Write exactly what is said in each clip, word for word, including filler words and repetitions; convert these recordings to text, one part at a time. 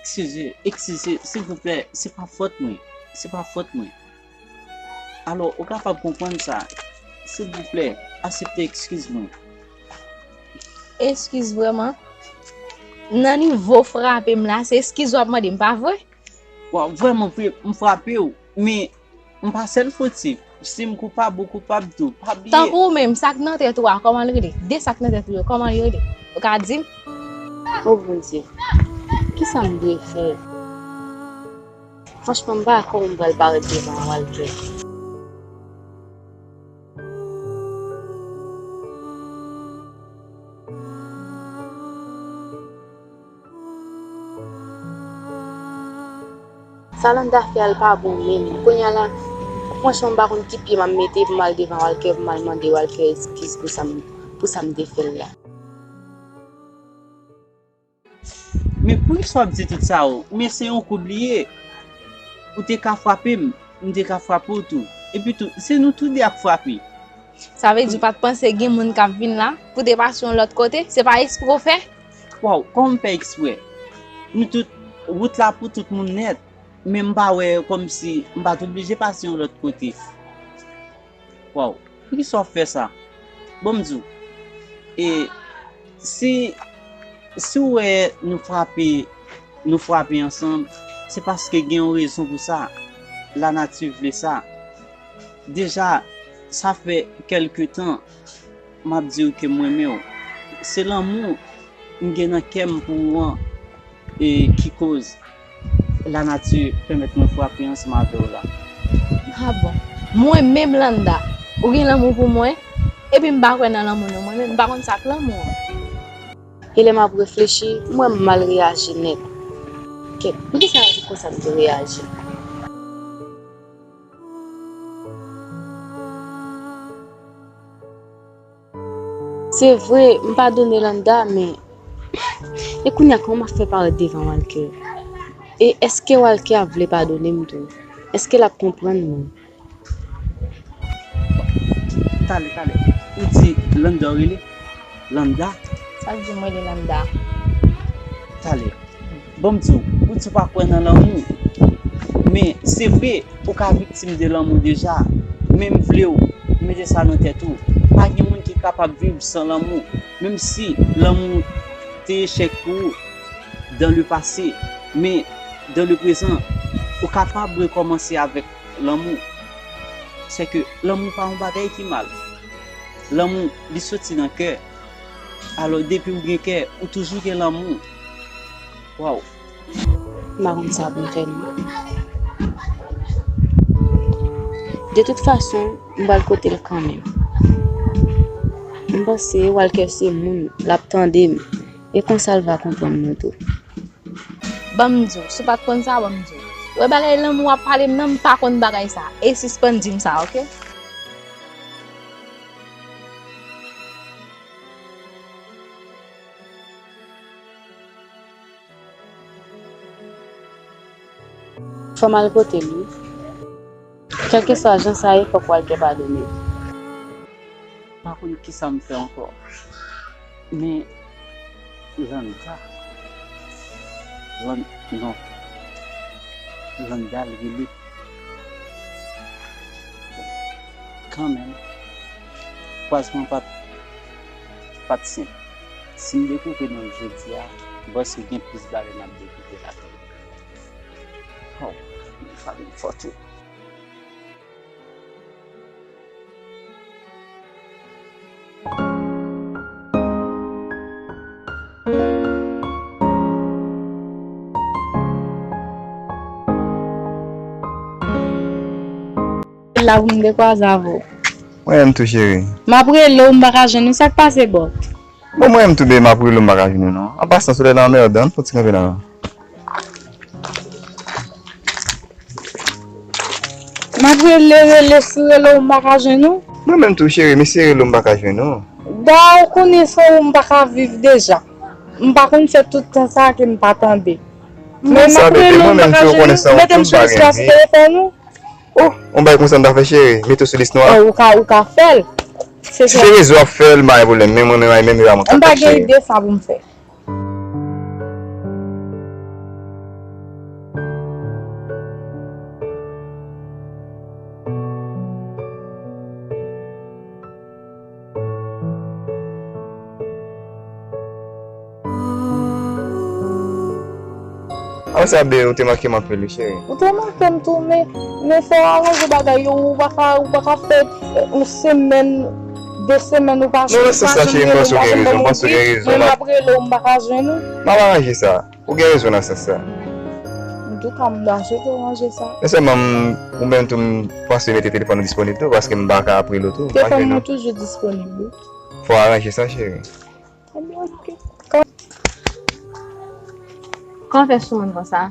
Eskize, eskize, silvouplè, se pa fòt mwen. Se pa fòt mwen. Alò, ou kapab konprann sa. Silvouplè, aksepte eskiz mwen. Eskiz vrèman? Nan nivo frape m la, se eskiz w ap mande m, pa vre? Waw, vrèman vre, m frape w, men m pa sèl fotif. Si m koupab, ou koupab tou. Pa bliye. Tankou ou menm, sa k nan tèt ou a, kòman l rele? De sa k nan tèt ou yo, kòman yo rele? Ou ka di m? O Bondye, kisa m dwe fè? Franchman, m pa kwè m pral parèt devan Walter. Sa Landa fè a l pa bon menm. Kounye a la, franchman, m pa konn ki pye m ap mete pou m al devan Walker, pou m al mande Walker eskiz pou sa m, pou sa m te fè l la. Men poukisa w ap di tout sa, o? Men se yon koub li ye. Ou te ka frape m, m te ka frape w tou. Epi tou, se nou tou de ap frape. Sa vle di ou pa t panse gen moun k ap vin la pou te pase yon lòt kote? Se pa eksprè w fè? Waw, kòman m fè eksprè? Nou tout, wout la pou tout moun nèt. Men m pa wè kòmsi m pa t oblije pase yon lòt kote. Waw, poukisa w ap fè sa? Ban m di w, e si, si w wè nou frape, nou frape ansanm, se paske gen yon rezon pou sa. Lanati vle sa. Deja, sa fè kèlke tan m ap di w ke m renmen w. Se lanmou m gen nan kè m pou ou an, e ki koz lanati pèmèt mwen frape ansanm avè w la. A bon? Mwen menm Landa, ou gen lanmou pou mwen? Epi m pa kwè nan lanmou non, mwen menm m pa konn sa k lanmou an. E lè m ap reflechi, m wè m mal reyaji nèt. Kèt, poukisa se konsa m te reyaji? Se vre, m padone Landa, men e kounye a kòman m ap fè parèt devan Walker? E èske Walker ap vle padone m tou? Èske l ap konprann mwen? Talè, talè. Ou di Landa w rele? Landa? Sa k di m rele Landa? Talè. Ban m di w, ou di w pa kwè nan lanmou. Men, se vre, ou ka viktim de lanmou deja. Men m vle w mete sa nan tèt ou. Pa gen moun ki kapab viv san lanmou. Menm si lanmou te echèk pou ou dans le passé, men dans le présent, ou kapab rekòmanse avèk lanmou. Sèke lanmou pa yon bagay ki mal. Lanmou, li soti nan kè. Alò, depi w gen kè, ou toujou gen lanmou. Waw. M pa konn sa pou m fè non. De tout fason, m pral kote l kanmenm. M panse Walker se moun, l ap tande m. E konsa l va konprann mwen tou. Ban m di w, si w pa t konn sa, ban m di w. Wè bagay lanmou w ap pale m nan, m pa konn bagay sa. E sispann di m sa, oke? Fò m al kote l, wi. Kèlkeswa jan sa ye, fòk Walter padone m. M pa konn kisa m fè ankò. Men Landa, Lan-, non. Landa l rele. Kanmenm, kwazman pa t, pa t senp. Si m dekouvri non l jodi a, m panse gen plis bagay m ap dekouvri ladan l. Oh, m frape m fò tou. La pou m dekwaze avè w. Mwen menm tou, cheri. M ap rele w, m pa ka jwenn ou. Sa k pase, bò? Bon, mwen menm tou, bebe, m ap rele w, m pa ka jwenn ou, non. An pasan, solèy la anmèdan, fò ti kanpe la. M ap rele, rele, si rele w, m pa ka jwenn ou. Mwen menm tou, cheri, m eseye rele w, m pa ka jwenn ou. Da, ou konnen san ou m pa ka viv deja. M pa konn fè tout tan sa ke m pa tande. Men m ap rele w, m pa ka jwenn ou. Mete m sou silans telefòn ou. Oh, yon bagay konsa m ta fè, cheri. Mete w sou lis nou a. Oh, ou ka, ou ka fè l. Si se rezo ap fè l, m pa gen pwoblèm. Men mwen menm, menm yo a mwen ka fè, cheri. M pa gen ide sa pou m fè. Mwen sa de ou te manke m anpil, wi, cheri. Ou te manke m tou, men, men fò w aranje bagay yo, ou pa ka, ou pa ka fè, eh, yon semèn, de semèn ou pa jwenn, ou pa jwenn rele m, m pa jwenn rele w, m ap rele w, m pa ka jwenn ou. M ap aranje sa. Ou gen rezon nan sans sa. Antouka, m ta swete w ranje sa. Men sèlman, m, ou menm tou, m panse mete telefòn ou disponib tou, paske m pa ka ap rele w tou, m pa jwenn ou. Telefòn mwen toujou disponib, wi. Fò w aranje sa, cheri. Ebyen, oke. Kòman w fè sou moun konsa?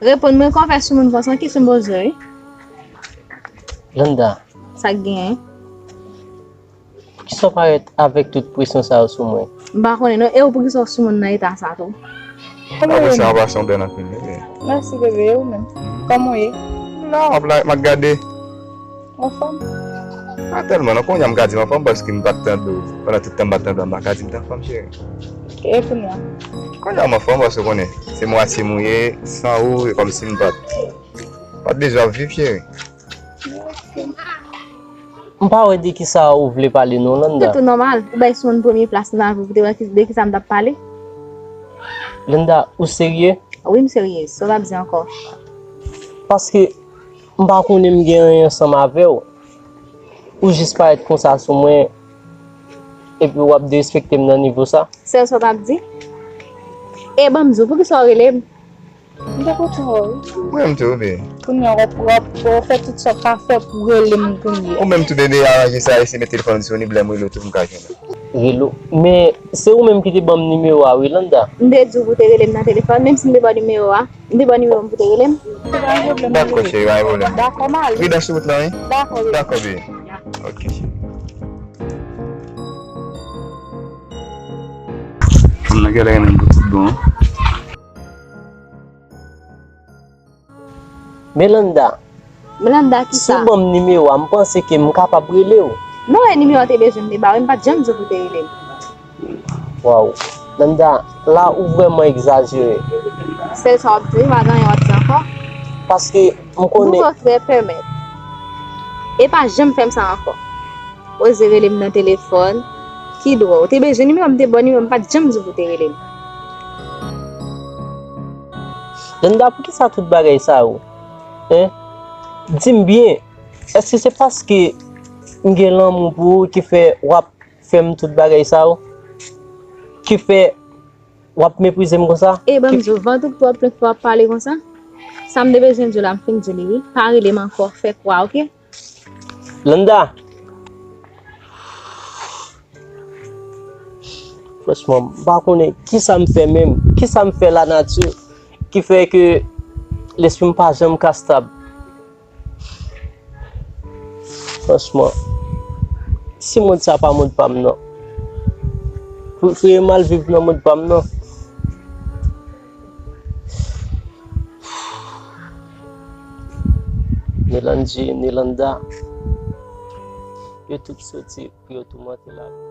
Reponn mwen, kòman w fè sou moun konsa? Kesyon m poze w, wi. Landa. Sa k genyen? Poukisa w parèt avèk tout presyon sa yo sou mwen? M pa konnen non, e ou poukisa w sou moun nan eta sa tou? Kòman w ye menm? An pasan, ou bèl anpil, bebe. Mèsi, bebe, e ou menm? Kòman w ye? M la, m ap la, m ap gade. Anfòm? Pa tèlman non, kounye a m ka di m anfòm paske m pa t tande w. Pandan tout tan m pa t tande w, m pa ka di m t anfòm, cheri. E kounye a? Kounye a m anfòm paske w konnen, se mwatye m ou ye, san ou, e kòmsi m pa t, pa t bezwen ap viv, cheri. M pa wè de kisa ou vle pale non, Landa. Se tou nòmal, ou bay sou moun premye plas nan lavi w, pou te wè ki, de kisa m t ap pale. Landa, ou serye? Wi, m serye. Sa w t ap di ankò? Paske m pa konnen m gen anyen ansanm avè w. Ou jis parèt konsa sou mwen, epi w ap derespekte m nan nivo sa. Sèl sa w t ap di? E ban m di w, poukisa w rele m? M te kontan wè w, wi. Mwen menm tou, bebe. Kounye a, w ap, w ap, w ap fè tout sa w ka fè pou rele m kounye a. Ou menm tou, bebe, aranje sa, eseye met telefòn ou disponib, lè m rele w tou, m ka jwenn ou. Rele w. Men, se ou menm ki te ban m nimewo a, wi, Landa. M te di w pou w te rele m nan telefòn, menm si m te ba w nimewo a. M te ba w nimewo m pou w te rele m. Se pa yon pwoblèm, dakò, cheri, pa yon pwoblèm. Dakò, m ale. Pridan sou wout lan, wi. Dakò, bebe. Dakò, bebe. Ok, cheri. Fanm nan genlè renmen m pou tout bon. Melanda. Melanda, kisa? Si w ban m nimewo a, m panse ke m kapab rele w. Non, e nimewo a te bezwen m te ba w, m pa t janm di w pou te rele m. Waw. Landa, la ou vrèman egzajere. Sèl sa w ap di, wi, pa gen anyen w ap di ankò. Paske m konnen. Bouch ou trè pèmèt. E pa janm fè m sa ankò. Oze rele m nan telefòn. Ki dwa w? Ou te bezwen nimewo m, m te ba w nimewo m, m pa t janm di w pou w te rele m. Landa, poukisa tout bagay sa yo? Hein? Di m byen, èske se paske m gen lanmou pou ou ki fè w ap fè m tout bagay sa yo? Ki fè w ap meprize m konsa? E ban m di w, vant ou k twò plen k fè w ap pale konsa? Sa m te bezwen di w la, m fin di w li, wi. Pa rele m ankò, fè kwa, oke? Landa! Franchman, m pa konnen kisa m fè menm. Kisa m fè lanati ki fè ke lespri m pa janm ka stab. Franchman, si mond sa pa mond pa m nan, pou, pou yo mal viv nan mond pa m nan. Nelandji, Nelanda, yo tout soti pou yo toumante lavi.